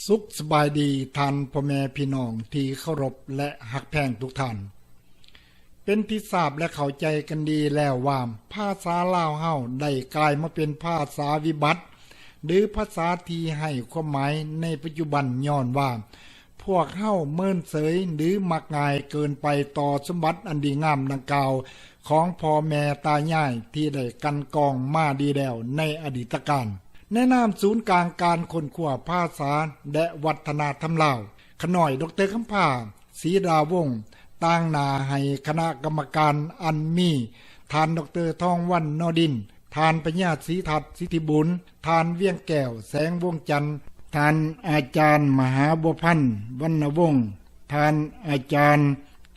ສຸກສະບາຍດີທ່ານພໍ່ແມ່ພີ່ນ້ອງທີ່ເຄົາລົບ ແລະ ຮັກແພງທຸກທ່ານ. ເປັນທີ່ຊາບ ແລະ ເຂົ້າໃຈກັນດີແລ້ວວ່າ ພາສາລາວເຮົາໄດ້ກາຍມາເປັນພາສາວິບັດ ຫຼື ພາສາທີ່ໄຮ້ຄວາມໝາຍໃນປັດຈຸບັນ ຍ້ອນວ່າພວກເຮົາເມີນເສີຍ ຫຼື ມັກງ່າຍເກີນໄປຕໍ່ສົມບັດອັນດີງາມດັ່ງກ່າວ ຂອງພໍ່ແມ່ຕາຍາຍທີ່ໄດ້ກັ່ນກອງມາດີແລ້ວໃນອະດີດຕະການ. ໃນນາມສູນກາງການຄົ້ນຄວ້າພາສາ ແລະ ວັດທະນະທຳລາວ, ຂະນ້ອຍ ດອກເຕີ ຄຳພາ ສີດາວົງ, ຕາງໜ້າໃຫ້ຄະນະກຳມະການອັນມີ ທ່ານ ດອກເຕີ ທອງວັນ ນໍດິນ, ທ່ານ ພະຍາສີທັດ ສິດທິບຸນ, ທ່ານ ວຽງແກ້ວ ແສງວົງຈັນ, ທ່ານ ອາຈານ ມະຫາບົວພັນ ວັນນະວົງ, ທ່ານ ອາຈານ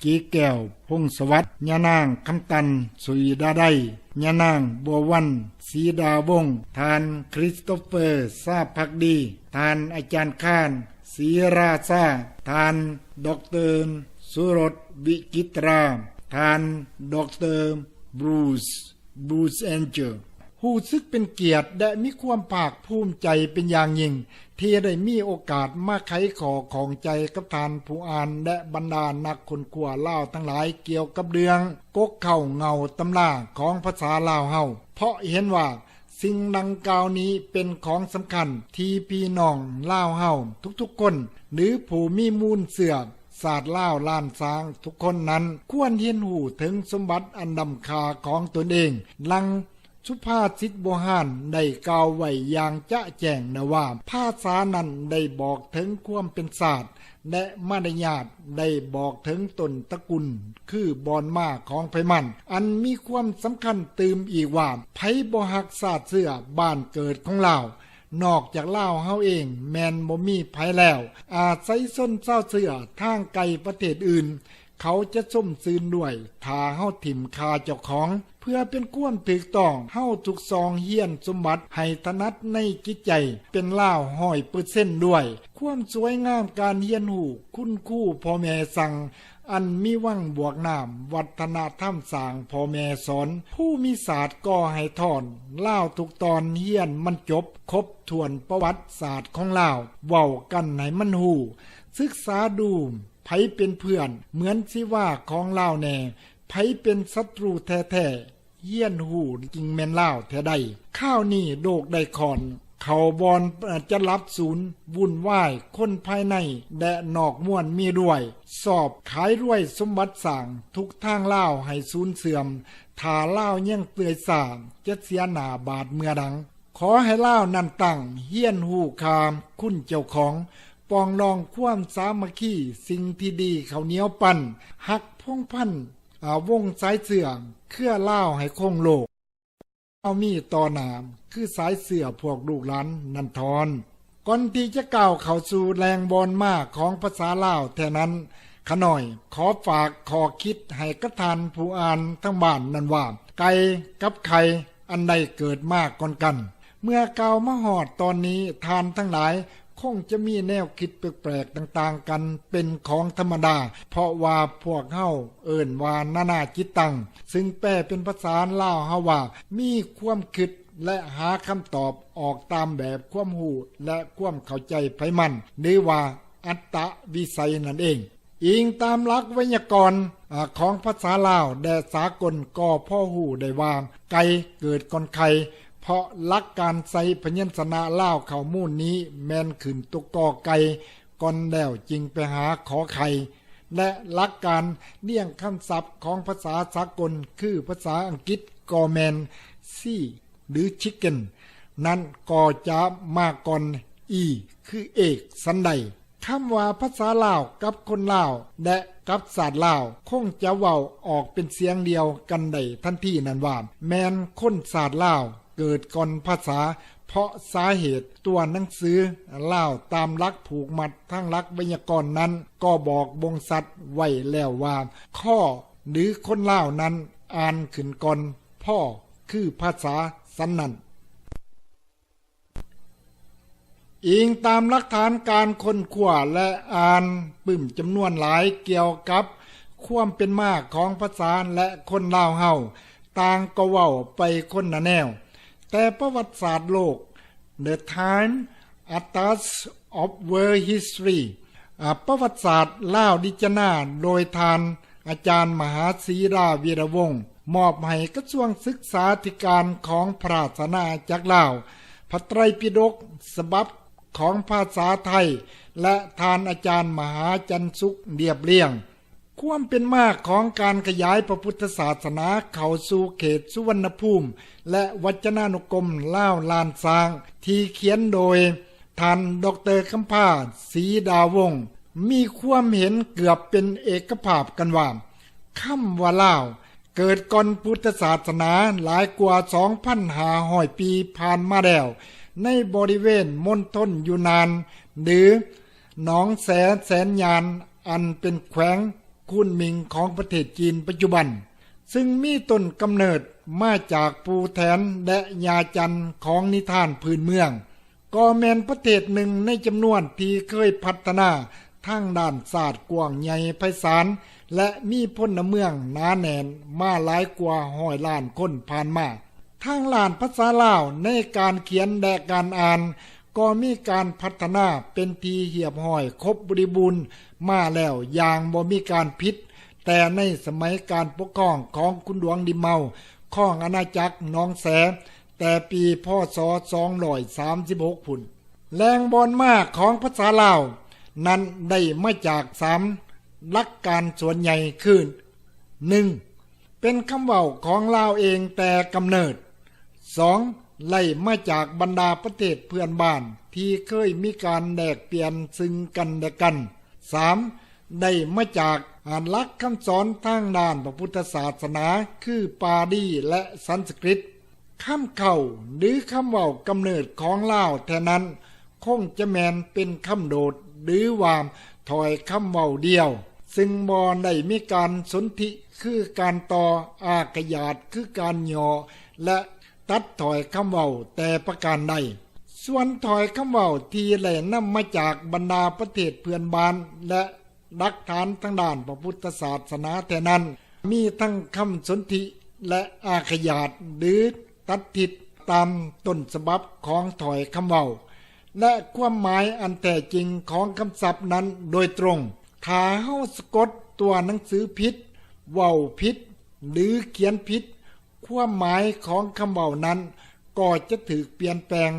ກີແກ້ວ ພົງສະຫວັດ, ຍານາງ ຄຳຕັນ ສຸຍດາໄດ, ຍານາງ ບົວວັນ ສີດາວົງ, ທ່ານ ຄຣິສໂຕເຟີ ຊາພັກດີ, ທ່ານ ອາຈານ ຄານ ສີລາຊາ, ທ່ານ ດອກເຕີ ສຸລົດ ວິຈິດຕາ, ທ່ານ ດອກເຕີ ບຣູສ ບຣູສ ແອນເຈີລ. ຮູ້ສຶກເປັນກຽດ ແລະ ມີຄວາມພາກພູມໃຈເປັນຢ່າງຍິ່ງ ທີ່ໄດ້ມີໂອກາດມາໄຂຂໍ້ຂ້ອງໃຈກັບທ່ານຜູ້ອ່ານ ແລະ ບັນດານັກຄົ້ນຄວ້າລາວທັງຫຼາຍກ່ຽວກັບເລື່ອງກົກເຄົ້າເງົາຕຳລາຂອງພາສາລາວເຮົາ, ເພາະເຫັນວ່າສິ່ງດັ່ງກ່າວນີ້ເປັນຂອງສຳຄັນທີ່ພີ່ນ້ອງລາວເຮົາທຸກໆຄົນ ຫຼື ຜູ້ມີມູນເຊື້ອຊາດລາວລ້ານຊ້າງທຸກຄົນນັ້ນ ຄວນຮຽນຮູ້ເຖິງສົມບັດອັນລ້ຳຄ່າຂອງຕົນເອງ. ດັ່ງ ສຸພາສິດບູຮານໄດ້ກ່າວໄວ້ຢ່າງຈະແຈ້ງແລ້ວວ່າ ພາສານັ້ນໄດ້ບອກເຖິງຄວາມເປັນຊາດ ແລະ ມາລະຍາດໄດ້ບອກເຖິງຕົ້ນຕະກຸນ ຄືບ່ອນມາຂອງໃຜມັນ. ອັນມີຄວາມສຳຄັນຕື່ມອີກວ່າ ໃຜບໍ່ຮັກຊາດເຊື້ອບ້ານເກີດຂອງລາວ ນອກຈາກລາວເຮົາເອງແມ່ນບໍ່ມີໃຜແລ້ວ. ອາໄສຊົນຊາວເຊື້ອທາງໄກປະເທດອື່ນ ເຂົາຈະຊົມຊື່ນດ້ວຍ ຖ້າເຮົາຖິ້ມຄ່າເຈົ້າຂອງ. ເພື່ອເປັນຄວາມຖືກຕ້ອງ ເຮົາທຸກຊ່ອງຮຽນສົມບັດໃຫ້ຖະໜັດໃນຈິດໃຈ ເປັນລາວຮ້ອຍເປີເຊັນດ້ວຍ. ຄວາມສວຍງາມການຮຽນຮູ້ ຄຸນຄູພໍ່ແມ່ສັ່ງ ອັນມີວັງບວກນ້ຳ ວັດທະນະທຳສ້າງພໍ່ແມ່ສອນ ພູມີສາດກໍໃຫ້ທ່ອນ ລາວທຸກຕອນຮຽນມັນຈົບ ຄົບຖ້ວນປະຫວັດສາດຂອງລາວ ເວົ້າກັນໃຫ້ມັນຮູ້ ສຶກສາດູ ໃຜເປັນເພື່ອນ ເໝືອນຊີວາຂອງລາວແດ່ ໃຜເປັນສັດຕູແທ້ໆ ຮຽນຮູ້ຈຶ່ງແມ່ນລາວແທ້ໃດ. ຄາວນີ້ໂລກໄດ້ຄ້ອນ ເຂົ້າບ່ອນຈະຫຼັບສູນ ວຸ່ນວາຍ ຄົນພາຍໃນ ແລະ ນອກມ່ວນມີດ້ວຍ ຊອບຂາຍລວຍສົມບັດສ້າງ ທຸກທາງລາວໃຫ້ສູນເສື່ອມ. ຖ້າລາວຍັງເລື່ອຍຊ້າ ຈະເສຍໜ້າບາດເມືອດັງ. ຂໍໃຫ້ລາວນັ້ນຕັ້ງ ຮຽນຮູ້ຄ່າຄຸນເຈົ້າຂອງ ປອງດອງຄວາມສາມັກຄີ ສິ່ງທີ່ດີເຂົ້າໜຽວປັ້ນ ຮັກພົງພັນ ອາ ວົງສາຍເຊື້ອເຄືອລາວໃຫ້ຄົງໂລກ ເຮົາມີຕໍ່ໜ້າ ຄືສາຍເຊື້ອພວກລູກຫຼານນັນທອນ. ກ່ອນທີ່ຈະກ້າວເຂົ້າສູ່ແຫຼ່ງບ່ອນມາຂອງພາສາລາວແທ້ນັ້ນ, ຂະນ້ອຍຂໍຝາກຂໍ້ຄິດໃຫ້ກັບທ່ານຜູ້ອ່ານທາງບ້ານນັ້ນວ່າ ໄກ່ກັບໄຂ່ ອັນໃດເກີດມາກ່ອນກັນ? ເມື່ອກ່າວມາຮອດຕອນນີ້, ທ່ານທັງຫຼາຍຄົງຈະມີແນວຄິດແປກໆຕ່າງໆກັນເປັນຂອງທຳມະດາ, ເພາະວ່າພວກເຮົາເອີ້ນວ່ານານາຈິດຕັງ, ຊຶ່ງແປເປັນພາສາລາວເຮົາວ່າ ມີຄວາມຄິດ ແລະ ຫາຄຳຕອບອອກຕາມແບບຄວາມຮູ້ ແລະ ຄວາມເຂົ້າໃຈໃຜມັນ ຫຼືວ່າອັດຕະວິໄສນັ້ນເອງ. ອີງຕາມຫຼັກໄວຍາກອນ ອາ ຂອງພາສາລາວ ແລະ ສາກົນ ກໍພໍຮູ້ໄດ້ວ່າ ໄກ່ເກີດກ່ອນໄຂ່, ເພາະຫຼັກການໃສ່ພະຍັນຊະນະລາວເຂົ້າມູນນີ້ ແມ່ນຂຶ້ນຕົວກໍໄກ່ກ່ອນ ແລ້ວຈຶ່ງໄປຫາຂໍໄຂ່, ແລະ ຫຼັກການລຽງຄຳສັບຂອງພາສາສາກົນ ຄືພາສາອັງກິດກໍແມ່ນ ຊີ ຫຼື ຊິກເກັນ ນັ້ນກໍຈະມາກ່ອນ ອີ ຄືເອກ ສັນໃດ. ຄຳວ່າພາສາລາວກັບຄົນລາວ ແລະ ກັບຊາດລາວ ຄົງຈະເວົ້າອອກເປັນສຽງດຽວກັນໄດ້ທັນທີນັ້ນວ່າ ແມ່ນຄົນຊາດລາວເກີດກ່ອນພາສາ, ເພາະສາເຫດຕົວໜັງສືລາວຕາມຫຼັກຜູກມັດທາງຫຼັກໄວຍາກອນນັ້ນ ກໍບອກບົ່ງຊັດໄວ້ແລ້ວວ່າ ຄໍ ຫຼື ຄົນລາວນັ້ນອ່ານຂຶ້ນກ່ອນ ພໍ ຄືພາສາສັນນັ້ນ. ອີງຕາມຫຼັກຖານການຄົ້ນຄວ້າ ແລະ ອ່ານປຶ້ມຈຳນວນຫຼາຍກ່ຽວກັບຄວາມເປັນມາຂອງພາສາ ແລະ ຄົນລາວເຮົາ ຕ່າງກໍເວົ້າໄປຄົນລະແນວ, ແຕ່ປະຫວັດສາດໂລກ The Time Atlas of World History ອາ ປະຫວັດສາດລາວ Dictionary ໂດຍທ່ານອາຈານມະຫາສີດາ ວຽລະວົງ ມອບໃຫ້ກະຊວງສຶກສາທິການຂອງພະລາຊະອານາຈັກລາວ, ພະໄຕຣປິດົກສະບັບຂອງພາສາໄທ ແລະ ທ່ານອາຈານມະຫາຈັນສຸກ ລຽບລຽງ. ຄວາມເປັນມາຂອງການຂະຫຍາຍພະພຸດທະສາສະໜາເຂົ້າສູ່ເຂດສຸວັນນະພູມ ແລະ ວັດຈະນານຸກົມລາວລ້ານຊ້າງ ທີ່ຂຽນໂດຍທ່ານ ດຣ ຄຳພາ ສີດາວົງ ມີຄວາມເຫັນເກືອບເປັນເອກະພາບກັນວ່າ ຄຳວ່າລາວ ເກີດກ່ອນພຸດທະສາສະໜາຫຼາຍກວ່າສອງພັນຫ້າຮ້ອຍປີຜ່ານມາແລ້ວ ໃນບໍລິເວນມົນທົນຢູນານ ຫຼື ໜອງແສແສນຍານ ອັນເປັນແຂວງຄູນມິງຂອງປະເທດຈີນປັດຈຸບັນ, ຊຶ່ງມີຕົ້ນກຳເນີດມາຈາກປູ່ແຖນ ແລະ ຍ່າຈັນຂອງນິທານພື້ນເມືອງ. ກໍແມ່ນປະເທດໜຶ່ງໃນຈຳນວນທີ່ເຄີຍພັດທະນາທາງດ້ານຊາດກວ້າງໃຫຍ່ໄພສານ ແລະ ມີພົນລະເມືອງໜາແໜ້ນມາຫຼາຍກວ່າຮ້ອຍລ້ານຄົນຜ່ານມາ. ທາງດ້ານພາສາລາວໃນການຂຽນ ແລະ ການອ່ານ ກໍມີການພັດທະນາເປັນທີ່ຮຽບຮ້ອຍຄົບບໍລິບູນມາແລ້ວຢ່າງບໍ່ມີການຜິດ, ແຕ່ໃນສະໄໝການປົກຄອງຂອງຂຸນຫຼວງດິມເມົາ ຄອງອານາຈັກໜອງແສ ແຕ່ປີ ພ.ສ. ສອງຮ້ອຍສາມສິບຫົກພຸ້ນ. ແຫຼ່ງບ່ອນມາຂອງພາສາລາວນັ້ນໄດ້ມາຈາກສາມຫຼັກການສ່ວນໃຫຍ່ຄື ໜຶ່ງ ເປັນຄຳເວົ້າຂອງລາວເອງແຕ່ກຳເນີດ. ສອງ ໄລ່ມາຈາກບັນດາປະເທດເພື່ອນບ້ານທີ່ເຄີຍມີການແລກປ່ຽນຊຶ່ງກັນແລະກັນ. ສາມ ໄດ້ມາຈາກ ອາ ຫຼັກຄຳສອນທາງດ້ານພະພຸດທະສາສະໜາ ຄືປາລີ ແລະ ສັນສະກຣິດ. ຄຳເຄົ້າ ຫຼື ຄຳເວົ້າກຳເນີດຂອງລາວແທ້ນັ້ນ ຄົງຈະແມ່ນເປັນຄຳໂດດ ຫຼື ວ່າຖ້ອຍຄຳເວົ້າດຽວ, ຊຶ່ງບໍ່ໄດ້ມີການສົນທິ ຄືການຕໍ່, ອາຂະຫຍາດ ຄືການຫຍໍ້ ແລະ ຕັດຖ້ອຍຄຳເວົ້າແຕ່ປະການໃດ. ສ່ວນຖ້ອຍຄຳເວົ້າທີ່ໄດ້ນຳມາຈາກບັນດາປະເທດເພື່ອນບ້ານ ແລະ ຫຼັກຖານທາງດ້ານພະພຸດທະສາສະໜາແທ້ນັ້ນ ມີທັງຄຳສົນທິ ແລະ ອາຂະຫຍາດ ຫຼື ຕັດທິດຕາມຕົ້ນສະບັບຂອງຖ້ອຍຄຳເວົ້າ ແລະ ຄວາມໝາຍອັນແທ້ຈິງຂອງຄຳສັບນັ້ນໂດຍຕຣົງ. ຖ້າເຮົາສະກົດຕົວໜັງສືຜິດ, ເວົ້າຜິດ ຫຼື ຂຽນຜິດ, ຄວາມໝາຍຂອງຄຳເວົ້ານັ້ນກໍຈະຖືກປ່ຽນແປງ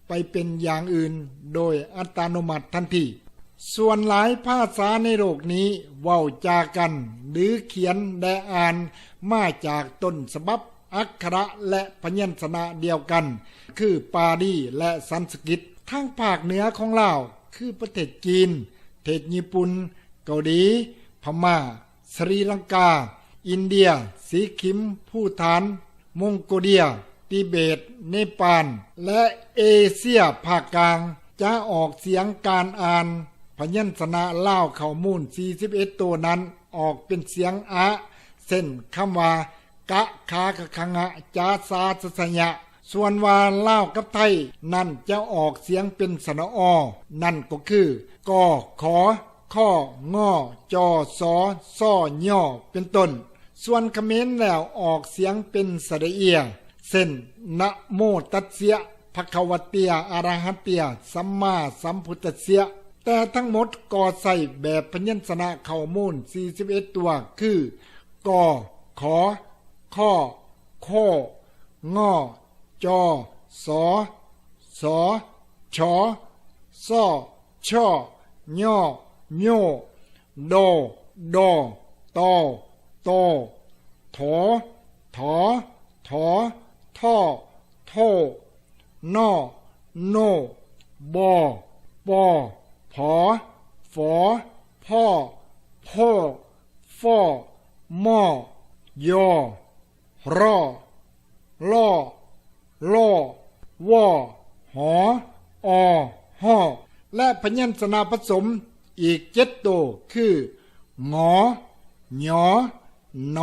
ໄປເປັນຢ່າງອື່ນໂດຍອັດຕະໂນມັດທັນທີ. ສ່ວນຫຼາຍພາສາໃນໂລກນີ້ເວົ້າຈາກັນ ຫຼື ຂຽນ ແລະ ອ່ານມາຈາກຕົ້ນສະບັບອັກຂະລະ ແລະ ພະຍັນຊະນະດຽວກັນ ຄືປາລີ ແລະ ສັນສະກິດ. ທາງພາກເໜືອຂອງລາວ ຄືປະເທດຈີນ, ເທດຍີ່ປຸ່ນ, ເກົາຫຼີ, ພະມ້າ, ສະຣີລັງກາ, ອິນເດຍ, ສີຂິມ, ພູຖານ, ມົງໂກເລຍ, ຕິເບດ, ເນປານ ແລະ ເອເຊຍພາກກາງ ຈະອອກສຽງການອ່ານພະຍັນຊະນະລາວເຄົ້າມູນສີ່ສິບເອັດໂຕນັ້ນອອກເປັນສຽງອະ ເຊັ່ນ ຄຳວ່າ ກະ ຂາ ຄະ ຄະ ງະ ຈາ ສາ ສະ ຊະ ຍະ. ສ່ວນວ່າລາວກັບໄທນັ້ນຈະອອກສຽງເປັນສະຫຼະ ອໍ ນັ້ນກໍຄື ກ ຂ ຂ ງ ຈ ສ ຊ ຍ ເປັນຕົ້ນ. ສ່ວນຂະເໝນແລ້ວອອກສຽງເປັນສະຫຼະເອຍ ເຊັ່ນ ນະໂມຕັດສະ ພະຄະວະເຕຍ ອະລະຫະເຕຍ ສຳມາສຳພຸດທັດສະ. ແຕ່ທັງໝົດກໍໃຊ້ແບບພະຍັນຊະນະເຄົ້າມູນສີ່ສິບເອັດຕົວ ຄື ກ ຂ ຂ ຂ ງ ຈ ສ ສ ຊ ຊ ຊ ຍ ໂຍ ໂດ ດ ຕ ໂຕ ຖ ຖ ຖ ຖ ໂທ ໂນ ໂນ ບ ປ ຜ ຝ ພ ໂພ ຟ ມ ຍ ຣ ລ ລ ວ ຫ ອ ຫ ແລະ ພະຍັນຊະນະປະສົມອີກເຈັດໂຕ ຄື ງ ຍ ນ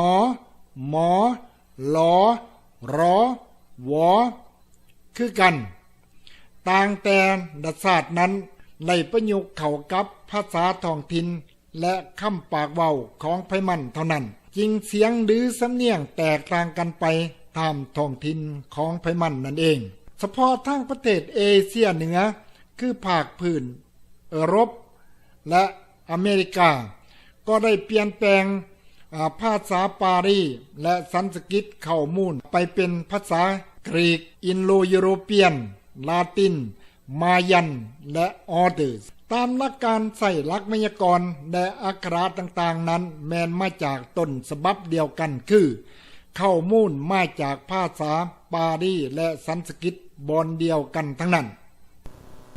ມ ລ ຣ ວ ຄືກັນ. ຕ່າງແຕ່ລະຊາດນັ້ນໄດ້ປະຍຸກເຂົ້າກັບພາສາທ້ອງຖິ່ນ ແລະ ຄຳປາກເວົ້າຂອງໃຜມັນເທົ່ານັ້ນ, ຈຶ່ງສຽງ ຫຼື ສຳນຽງແຕກຕ່າງກັນໄປຕາມທ້ອງຖິ່ນຂອງໃຜມັນນັ້ນເອງ. ສະເພາະທາງປະເທດເອເຊຍເໜືອ ຄືພາກພື້ນ ເອີຣົບ ແລະ ອາເມລິກາ ກໍໄດ້ປ່ຽນແປງ ອາ ພາສາປາລີ ແລະ ສັນສະກິດເຄົ້າມູນໄປເປັນພາສາກຣີກ, ອິນໂດຢູໂຣປຽນ, ລາຕິນ, ມາຍັນ ແລະ ອອເດີສ. ຕາມຫຼັກການໃຊ້ຫຼັກໄວຍາກອນ ແລະ ອັກຂະຣະຕ່າງໆນັ້ນ ແມ່ນມາຈາກຕົ້ນສະບັບດຽວກັນ ຄື ເຄົ້າມູນມາຈາກພາສາປາລີ ແລະ ສັນສະກິດບ່ອນດຽວກັນທັງນັ້ນ.